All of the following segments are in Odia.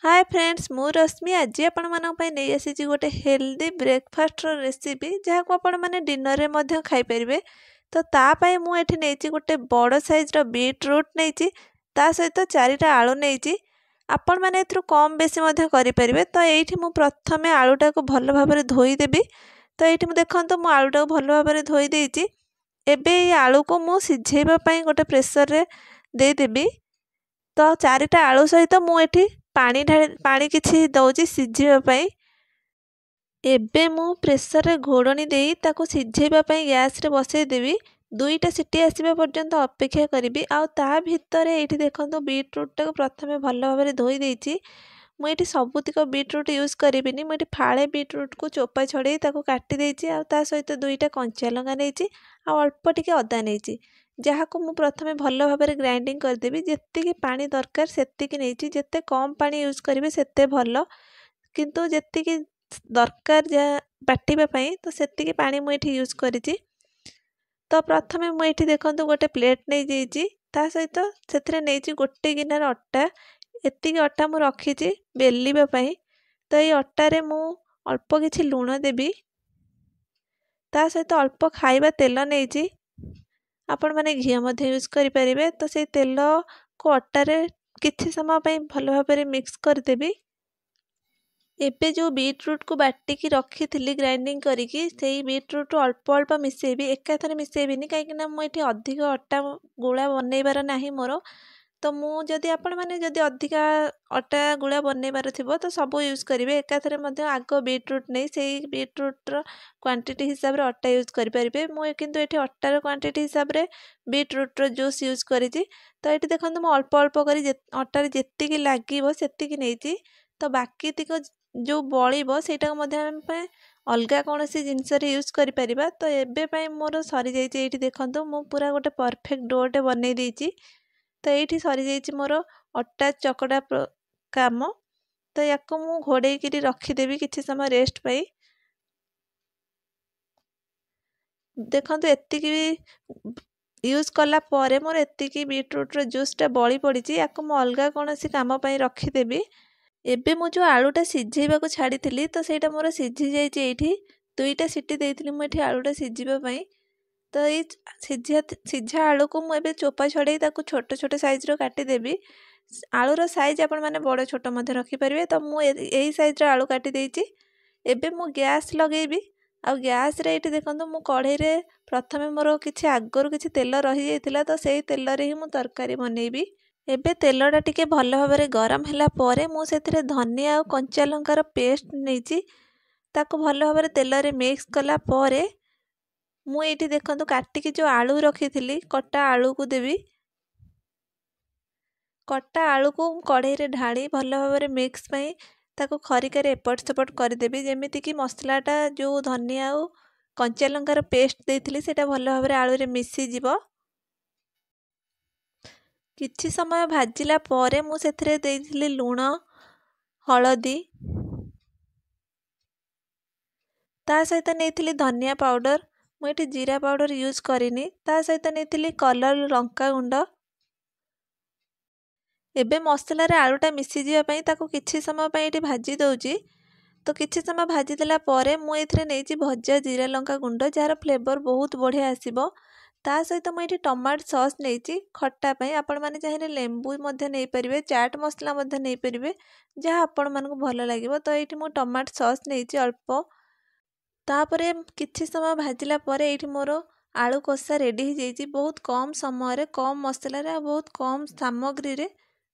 ହାଏ ଫ୍ରେଣ୍ଡସ୍, ମୁଁ ରଶ୍ମି। ଆଜି ଆପଣମାନଙ୍କ ପାଇଁ ନେଇ ଆସିଛି ଗୋଟେ ହେଲ୍ଦି ବ୍ରେକଫାଷ୍ଟର ରେସିପି, ଯାହାକୁ ଆପଣମାନେ ଡିନରରେ ମଧ୍ୟ ଖାଇପାରିବେ। ତ ତା ପାଇଁ ମୁଁ ଏଠି ନେଇଛି ଗୋଟେ ବଡ଼ ସାଇଜ୍ର ବିଟ୍ ରୁଟ୍ ନେଇଛି, ତା ସହିତ 4ଟା ଆଳୁ ନେଇଛି। ଆପଣମାନେ ଏଥିରୁ କମ୍ ବେଶୀ ମଧ୍ୟ କରିପାରିବେ। ତ ଏଇଠି ମୁଁ ପ୍ରଥମେ ଆଳୁଟାକୁ ଭଲ ଭାବରେ ଧୋଇଦେବି। ତ ଏଇଠି ମୁଁ ଦେଖନ୍ତୁ, ମୁଁ ଆଳୁଟାକୁ ଭଲ ଭାବରେ ଧୋଇ ଦେଇଛି। ଏବେ ଏଇ ଆଳୁକୁ ମୁଁ ସିଝେଇବା ପାଇଁ ଗୋଟେ ପ୍ରେସରରେ ଦେଇଦେବି। ତ 4ଟା ଆଳୁ ସହିତ ମୁଁ ଏଠି ପାଣି ଢାଳି ପାଣି କିଛି ଦେଉଛି ସିଝିବା ପାଇଁ। ଏବେ ମୁଁ ପ୍ରେସରରେ ଘୋଡ଼ଣୀ ଦେଇ ତାକୁ ସିଝେଇବା ପାଇଁ ଗ୍ୟାସ୍ରେ ବସେଇଦେବି। 2ଟା ସିଟି ଆସିବା ପର୍ଯ୍ୟନ୍ତ ଅପେକ୍ଷା କରିବି। ଆଉ ତା ଭିତରେ ଏଇଠି ଦେଖନ୍ତୁ, ବିଟ୍ ରୁଟ୍ଟାକୁ ପ୍ରଥମେ ଭଲ ଭାବରେ ଧୋଇ ଦେଇଛି। ମୁଁ ଏଇଠି ସବୁତିକ ବିଟ୍ ରୁଟ୍ ୟୁଜ୍ କରିବିନି। ମୁଁ ଏଠି ଫାଳେ ବିଟ୍ ରୁଟ୍କୁ ଚୋପା ଛଡ଼େଇ ତାକୁ କାଟି ଦେଇଛି, ଆଉ ତା ସହିତ 2ଟା କଞ୍ଚା ଲଙ୍କା ନେଇଛି, ଆଉ ଅଳ୍ପ ଟିକେ ଅଦା ନେଇଛି, ଯାହାକୁ ମୁଁ ପ୍ରଥମେ ଭଲ ଭାବରେ ଗ୍ରାଇଣ୍ଡିଙ୍ଗ କରିଦେବି। ଯେତିକି ପାଣି ଦରକାର ସେତିକି ନେଇଛି। ଯେତେ କମ୍ ପାଣି ୟୁଜ୍ କରିବେ ସେତେ ଭଲ, କିନ୍ତୁ ଯେତିକି ଦରକାର ଯାହା ବାଟିବା ପାଇଁ, ତ ସେତିକି ପାଣି ମୁଁ ଏଠି ୟୁଜ୍ କରିଛି। ତ ପ୍ରଥମେ ମୁଁ ଏଇଠି ଦେଖନ୍ତୁ ଗୋଟେ ପ୍ଲେଟ୍ ନେଇଯାଇଛି, ତା ସହିତ ସେଥିରେ ନେଇଛି ଗୋଟେ ଗିନାର ଅଟା। ଏତିକି ଅଟା ମୁଁ ରଖିଛି ବେଲିବା ପାଇଁ। ତ ଏଇ ଅଟାରେ ମୁଁ ଅଳ୍ପ କିଛି ଲୁଣ ଦେବି, ତା ସହିତ ଅଳ୍ପ ଖାଇବା ତେଲ ନେଇଛି। ଆପଣମାନେ ଘିଅ ମଧ୍ୟ ୟୁଜ୍ କରିପାରିବେ। ତ ସେଇ ତେଲକୁ ଅଟାରେ କିଛି ସମୟ ପାଇଁ ଭଲ ଭାବରେ ମିକ୍ସ କରିଦେବି। ଏବେ ଯେଉଁ ବିଟ୍ ରୁଟ୍କୁ ବାଟିକି ରଖିଥିଲି ଗ୍ରାଇଣ୍ଡିଙ୍ଗ କରିକି, ସେଇ ବିଟ୍ ରୁଟ୍ ଅଳ୍ପ ଅଳ୍ପ ମିଶାଇବି, ଏକାଥରେ ମିଶାଇବିନି, କାହିଁକିନା ମୁଁ ଏଠି ଅଧିକ ଅଟା ଗୁଳା ବନେଇବାର ନାହିଁ ମୋର। ତ ମୁଁ ଯଦି ଆପଣମାନେ ଯଦି ଅଧିକା ଅଟା ଗୁଳା ବନେଇବାର ଥିବ, ତ ସବୁ ୟୁଜ୍ କରିବେ ଏକାଥରେ ମଧ୍ୟ। ଆଗ ବିଟ୍ ରୁଟ୍ ନେଇ ସେଇ ବିଟ୍ ରୁଟ୍ର କ୍ୱାଣ୍ଟିଟି ହିସାବରେ ଅଟା ୟୁଜ୍ କରିପାରିବେ। ମୁଁ କିନ୍ତୁ ଏଠି ଅଟାର କ୍ୱାଣ୍ଟିଟି ହିସାବରେ ବିଟ୍ ରୁଟ୍ର ଜୁସ୍ ୟୁଜ୍ କରିଛି। ତ ଏଠି ଦେଖନ୍ତୁ, ମୁଁ ଅଳ୍ପ ଅଳ୍ପ କରି ଅଟାରେ ଯେତିକି ଲାଗିବ ସେତିକି ନେଇଛି। ତ ବାକି ତିକ ଯେଉଁ ବଳିବ, ସେଇଟାକୁ ମଧ୍ୟ ଆମେ ଅଲଗା କୌଣସି ଜିନିଷରେ ୟୁଜ୍ କରିପାରିବା। ତ ଏବେ ପାଇଁ ମୋର ସରିଯାଇଛି। ଏଇଠି ଦେଖନ୍ତୁ, ମୁଁ ପୁରା ଗୋଟେ ପରଫେକ୍ଟ ଡୋଟେ ବନେଇ ଦେଇଛି। ତ ଏଇଠି ସରିଯାଇଛି ମୋର ଅଟା ଚକଟା କାମ। ତ ୟାକୁ ମୁଁ ଘୋଡ଼େଇକିରି ରଖିଦେବି କିଛି ସମୟ ରେଷ୍ଟ ପାଇଁ। ଦେଖନ୍ତୁ, ଏତିକି ୟୁଜ୍ କଲା ପରେ ମୋର ଏତିକି ବିଟ୍ରୁଟ୍ର ଜୁସ୍ଟା ବଳି ପଡ଼ିଛି। ୟାକୁ ମୁଁ ଅଲଗା କୌଣସି କାମ ପାଇଁ ରଖିଦେବି। ଏବେ ମୁଁ ଯେଉଁ ଆଳୁଟା ସିଝେଇବାକୁ ଛାଡ଼ିଥିଲି, ତ ସେଇଟା ମୋର ସିଝି ଯାଇଛି। ଏଇଠି 2ଟା ସିଟି ଦେଇଥିଲି ମୁଁ ଏଠି ଆଳୁଟା ସିଝିବା ପାଇଁ। ତ ଏଇ ସିଝା ଆଳୁକୁ ମୁଁ ଏବେ ଚୋପା ଛଡ଼େଇ ତାକୁ ଛୋଟ ଛୋଟ ସାଇଜ୍ର କାଟିଦେବି। ଆଳୁର ସାଇଜ୍ ଆପଣମାନେ ବଡ଼ ଛୋଟ ମଧ୍ୟ ରଖିପାରିବେ। ତ ମୁଁ ଏଇ ସାଇଜ୍ର ଆଳୁ କାଟି ଦେଇଛି। ଏବେ ମୁଁ ଗ୍ୟାସ୍ ଲଗେଇବି, ଆଉ ଗ୍ୟାସ୍ରେ ଏଇଠି ଦେଖନ୍ତୁ, ମୁଁ କଢ଼େଇରେ ପ୍ରଥମେ ମୋର କିଛି ଆଗରୁ କିଛି ତେଲ ରହିଯାଇଥିଲା, ତ ସେଇ ତେଲରେ ହିଁ ମୁଁ ତରକାରୀ ବନେଇବି। ଏବେ ତେଲଟା ଟିକେ ଭଲ ଭାବରେ ଗରମ ହେଲା ପରେ ମୁଁ ସେଥିରେ ଧନିଆ ଆଉ କଞ୍ଚା ଲଙ୍କାର ପେଷ୍ଟ ନେଇଛି। ତାକୁ ଭଲ ଭାବରେ ତେଲରେ ମିକ୍ସ କଲା ପରେ ମୁଁ ଏଇଠି ଦେଖନ୍ତୁ କାଟିକି ଯେଉଁ ଆଳୁ ରଖିଥିଲି, କଟା ଆଳୁକୁ ଦେବି। କଟା ଆଳୁକୁ କଢ଼େଇରେ ଢାଳି ଭଲ ଭାବରେ ମିକ୍ସ ପାଇଁ ତାକୁ ଖରିକାରେ ଏପଟ ସେପଟ କରିଦେବି, ଯେମିତିକି ମସଲାଟା ଯେଉଁ ଧନିଆ ଆଉ କଞ୍ଚା ଲଙ୍କାର ପେଷ୍ଟ ଦେଇଥିଲି, ସେଇଟା ଭଲ ଭାବରେ ଆଳୁରେ ମିଶିଯିବ। କିଛି ସମୟ ଭାଜିଲା ପରେ ମୁଁ ସେଥିରେ ଦେଇଥିଲି ଲୁଣ, ହଳଦୀ, ତା ସହିତ ନେଇଥିଲି ଧନିଆ ପାଉଡ଼ର। ମୁଁ ଏଠି ଜିରା ପାଉଡ଼ର ୟୁଜ୍ କରିନି। ତା ସହିତ ନେଇଥିଲି କଲର୍ ଲଙ୍କା ଗୁଣ୍ଡ। ଏବେ ମସଲାରେ ଆଳୁଟା ମିଶିଯିବା ପାଇଁ ତାକୁ କିଛି ସମୟ ପାଇଁ ଏଠି ଭାଜି ଦେଉଛି। ତ କିଛି ସମୟ ଭାଜିଦେଲା ପରେ ମୁଁ ଏଥିରେ ନେଇଛି ଭଜା ଜିରା ଲଙ୍କା ଗୁଣ୍ଡ, ଯାହାର ଫ୍ଲେଭର୍ ବହୁତ ବଢ଼ିଆ ଆସିବ। ତା ସହିତ ମୁଁ ଏଠି ଟମାଟୋ ସସ୍ ନେଇଛି ଖଟା ପାଇଁ। ଆପଣମାନେ ଚାହିଁଲେ ଲେମ୍ବୁ ମଧ୍ୟ ନେଇପାରିବେ, ଚାଟ୍ ମସଲା ମଧ୍ୟ ନେଇପାରିବେ, ଯାହା ଆପଣମାନଙ୍କୁ ଭଲ ଲାଗିବ। ତ ଏଇଠି ମୁଁ ଟମାଟୋ ସସ୍ ନେଇଛି ଅଳ୍ପ। ତାପରେ କିଛି ସମୟ ଭାଜିଲା ପରେ ଏଇଠି ମୋର ଆଳୁ କଷା ରେଡ଼ି ହେଇଯାଇଛି। ବହୁତ କମ୍ ସମୟରେ, କମ୍ ମସଲାରେ ଆଉ ବହୁତ କମ୍ ସାମଗ୍ରୀରେ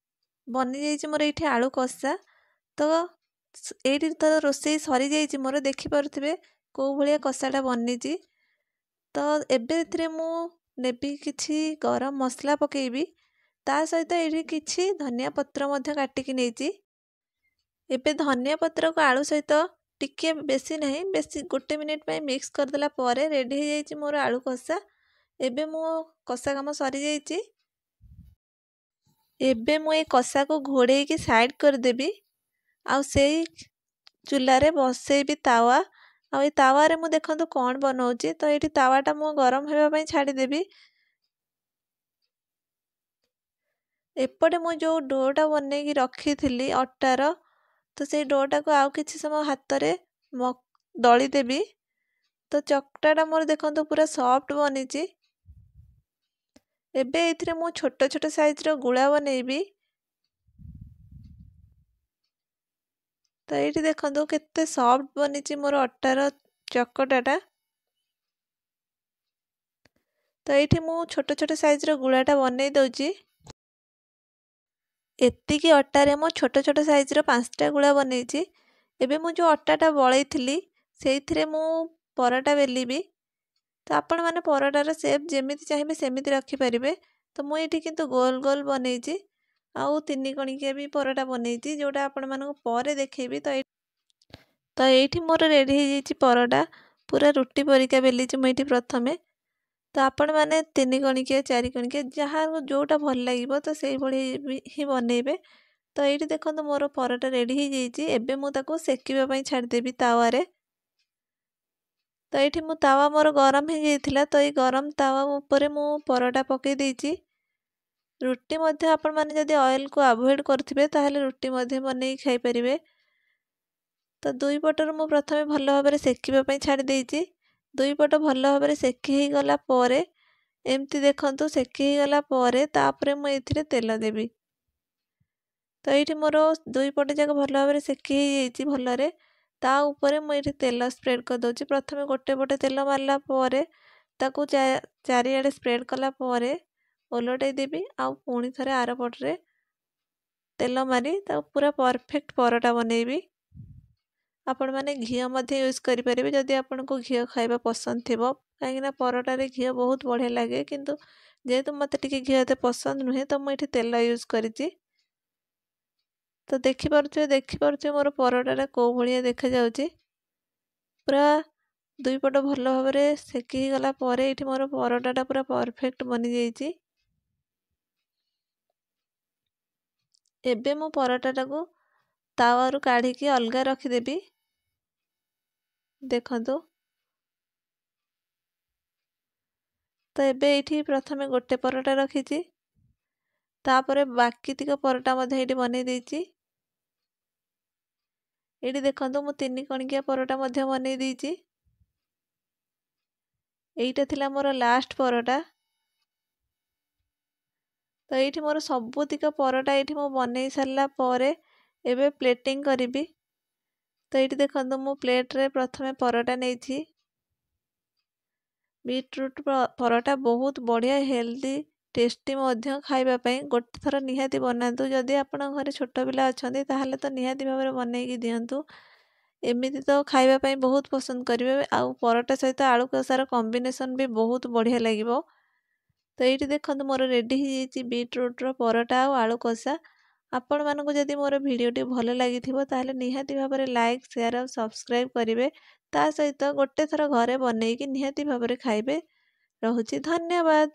ବନିଯାଇଛି ମୋର ଏଇଠି ଆଳୁ କଷା। ତ ଏଇଠି ତ ରୋଷେଇ ସରିଯାଇଛି ମୋର। ଦେଖିପାରୁଥିବେ କେଉଁ ଭଳିଆ କଷାଟା ବନିଛି। ତ ଏବେ ଏଥିରେ ମୁଁ ନେବି କିଛି ଗରମ ମସଲା ପକାଇବି, ତା ସହିତ ଏଇଠି କିଛି ଧନିଆ ପତ୍ର ମଧ୍ୟ କାଟିକି ନେଇଛି। ଏବେ ଧନିଆ ପତ୍ରକୁ ଆଳୁ ସହିତ ଟିକିଏ, ବେଶୀ ନାହିଁ, ବେଶୀ 1 ମିନିଟ୍ ପାଇଁ ମିକ୍ସ କରିଦେଲା ପରେ ରେଡ଼ି ହେଇଯାଇଛି ମୋର ଆଳୁ କଷା। ଏବେ ମୋ କଷା କାମ ସରିଯାଇଛି। ଏବେ ମୁଁ ଏଇ କଷାକୁ ଘୋଡ଼େଇକି ସାଇଡ଼୍ କରିଦେବି, ଆଉ ସେଇ ଚୁଲାରେ ବସେଇବି ତାୱା। ଆଉ ଏଇ ତାୱାରେ ମୁଁ ଦେଖନ୍ତୁ କ'ଣ ବନଉଛି। ତ ଏଇଠି ତାୱାଟା ମୁଁ ଗରମ ହେବା ପାଇଁ ଛାଡ଼ିଦେବି। ଏପଟେ ମୁଁ ଯେଉଁ ଡୋଟା ବନେଇକି ରଖିଥିଲି ଅଟାର, ତ ସେଇ ଡୋଟାକୁ ଆଉ କିଛି ସମୟ ହାତରେ ଦଳିଦେବି। ତ ଚକଟାଟା ମୋର ଦେଖନ୍ତୁ ପୁରା ସଫ୍ଟ ବନିଛି। ଏବେ ଏଇଥିରେ ମୁଁ ଛୋଟ ଛୋଟ ସାଇଜ୍ର ଗୁଳା ବନେଇବି। ତ ଏଇଠି ଦେଖନ୍ତୁ କେତେ ସଫ୍ଟ ବନିଛି ମୋର ଅଟାର ଚକଟାଟା। ତ ଏଇଠି ମୁଁ ଛୋଟ ଛୋଟ ସାଇଜ୍ର ଗୁଳାଟା ବନେଇ ଦେଉଛି। ଏତିକି ଅଟାରେ ମୁଁ ଛୋଟ ଛୋଟ ସାଇଜ୍ର 5ଟା ଗୁଳା ବନେଇଛି। ଏବେ ମୁଁ ଯେଉଁ ଅଟାଟା ବଳେଇଥିଲି ସେଇଥିରେ ମୁଁ ପରଟା ବେଲିବି। ତ ଆପଣମାନେ ପରଟାର ସେପ୍ ଯେମିତି ଚାହିଁବେ ସେମିତି ରଖିପାରିବେ। ତ ମୁଁ ଏଇଠି କିନ୍ତୁ ଗୋଲ ଗୋଲ ବନେଇଛି ଆଉ 3 କଣିକିଆ ବି ପରଟା ବନେଇଛି, ଯେଉଁଟା ଆପଣମାନଙ୍କୁ ପରେ ଦେଖେଇବି। ତ ଏଇଠି ମୋର ରେଡ଼ି ହେଇଯାଇଛି ପରଟା। ପୁରା ରୁଟି ପରିକା ବେଲିଛି ମୁଁ ଏଇଠି ପ୍ରଥମେ। ତ ଆପଣମାନେ 3 କଣିକିଆ, 4 କଣିକିଆ, ଯାହାକୁ ଯେଉଁଟା ଭଲ ଲାଗିବ ତ ସେଇଭଳି ହିଁ ବନେଇବେ। ତ ଏଇଠି ଦେଖନ୍ତୁ ମୋର ପରଟା ରେଡ଼ି ହେଇଯାଇଛି। ଏବେ ମୁଁ ତାକୁ ସେକିବା ପାଇଁ ଛାଡ଼ିଦେବି ତାୱାରେ। ତ ଏଇଠି ମୁଁ ତାୱା ମୋର ଗରମ ହେଇଯାଇଥିଲା, ତ ଏଇ ଗରମ ତାୱା ଉପରେ ମୁଁ ପରଟା ପକାଇ ଦେଇଛି। ରୁଟି ମଧ୍ୟ ଆପଣମାନେ ଯଦି ଅଏଲ୍କୁ ଆଭଏଡ଼୍ କରୁଥିବେ ତାହେଲେ ରୁଟି ମଧ୍ୟ ବନେଇକି ଖାଇପାରିବେ। ତ ଦୁଇ ପଟରୁ ମୁଁ ପ୍ରଥମେ ଭଲ ଭାବରେ ସେକିବା ପାଇଁ ଛାଡ଼ି ଦେଇଛି। ଦୁଇ ପଟ ଭଲ ଭାବରେ ସେକି ହେଇଗଲା ପରେ, ଏମିତି ଦେଖନ୍ତୁ ସେକି ହେଇଗଲା ପରେ ତାପରେ ମୁଁ ଏଇଥିରେ ତେଲ ଦେବି। ତ ଏଇଠି ମୋର ଦୁଇ ପଟ ଯାକ ଭଲ ଭାବରେ ସେକି ହେଇଯାଇଛି ଭଲରେ। ତା ଉପରେ ମୁଁ ଏଇଠି ତେଲ ସ୍ପ୍ରେଡ଼୍ କରିଦେଉଛି। ପ୍ରଥମେ ଗୋଟେ ପଟେ ତେଲ ମାରିଲା ପରେ ତାକୁ ଚାରିଆଡ଼େ ସ୍ପ୍ରେଡ଼୍ କଲା ପରେ ଓଲଟେଇ ଦେବି, ଆଉ ପୁଣି ଥରେ ଆର ପଟରେ ତେଲ ମାରି ତାକୁ ପୁରା ପରଫେକ୍ଟ ପରଟା ବନେଇବି। ଆପଣମାନେ ଘିଅ ମଧ୍ୟ ୟୁଜ୍ କରିପାରିବେ ଯଦି ଆପଣଙ୍କୁ ଘିଅ ଖାଇବା ପସନ୍ଦ ଥିବ, କାହିଁକିନା ପରଟାରେ ଘିଅ ବହୁତ ବଢ଼ିଆ ଲାଗେ। କିନ୍ତୁ ଯେହେତୁ ମୋତେ ଟିକେ ଘିଅ ଏତେ ପସନ୍ଦ ନୁହେଁ, ତ ମୁଁ ଏଠି ତେଲ ୟୁଜ୍ କରିଛି। ତ ଦେଖିପାରୁଥିବେ ମୋର ପରଟାଟା କେଉଁ ଭଳିଆ ଦେଖାଯାଉଛି। ପୁରା ଦୁଇ ପଟ ଭଲ ଭାବରେ ସେକି ହେଇଗଲା ପରେ ଏଇଠି ମୋର ପରଟାଟା ପୁରା ପରଫେକ୍ଟ ବନିଯାଇଛି। ଏବେ ମୁଁ ପରଟାଟାକୁ ତାୱାରୁ କାଢ଼ିକି ଅଲଗା ରଖିଦେବି। ଦେଖନ୍ତୁ, ତ ଏବେ ଏଇଠି ପ୍ରଥମେ ଗୋଟେ ପରଟା ରଖିଛି, ତାପରେ ବାକି ତିକ ପରଟା ମଧ୍ୟ ଏଇଠି ବନେଇ ଦେଇଛି। ଏଇଠି ଦେଖନ୍ତୁ ମୁଁ 3 କଣିକିଆ ପରଟା ମଧ୍ୟ ବନେଇ ଦେଇଛି। ଏଇଟା ଥିଲା ମୋର ଲାଷ୍ଟ ପରଟା। ତ ଏଇଠି ମୋର ସବୁତିକ ପରଟା ଏଇଠି ମୁଁ ବନେଇ ସାରିଲା ପରେ ଏବେ ପ୍ଲେଟିଂ କରିବି। ତ ଏଇଠି ଦେଖନ୍ତୁ ମୁଁ ପ୍ଲେଟ୍ରେ ପ୍ରଥମେ ପରଟା ନେଇଛି। ବିଟ୍ରୁଟ୍ ପରଟା ବହୁତ ବଢ଼ିଆ, ହେଲ୍ଦି, ଟେଷ୍ଟି ମଧ୍ୟ ଖାଇବା ପାଇଁ। ଗୋଟେ ଥର ନିହାତି ବନାନ୍ତୁ। ଯଦି ଆପଣଙ୍କ ଘରେ ଛୋଟ ପିଲା ଅଛନ୍ତି ତାହେଲେ ତ ନିହାତି ଭାବରେ ବନେଇକି ଦିଅନ୍ତୁ। ଏମିତି ତ ଖାଇବା ପାଇଁ ବହୁତ ପସନ୍ଦ କରିବେ, ଆଉ ପରଟା ସହିତ ଆଳୁ କଷାର କମ୍ବିନେସନ୍ ବି ବହୁତ ବଢ଼ିଆ ଲାଗିବ। ତ ଏଇଠି ଦେଖନ୍ତୁ ମୋର ରେଡ଼ି ହେଇଯାଇଛି ବିଟ୍ରୁଟ୍ର ପରଟା ଆଉ ଆଳୁ କଷା। ଆପଣମାନଙ୍କୁ ଯଦି ମୋର ଭିଡ଼ିଓଟି ଭଲ ଲାଗିଥିବ ତାହେଲେ ନିହାତି ଭାବରେ ଲାଇକ୍, ସେୟାର ଆଉ ସବସ୍କ୍ରାଇବ୍ କରିବେ। ତା ସହିତ ଗୋଟେ ଥର ଘରେ ବନେଇକି ନିହାତି ଭାବରେ ଖାଇବେ। ରହୁଛି, ଧନ୍ୟବାଦ।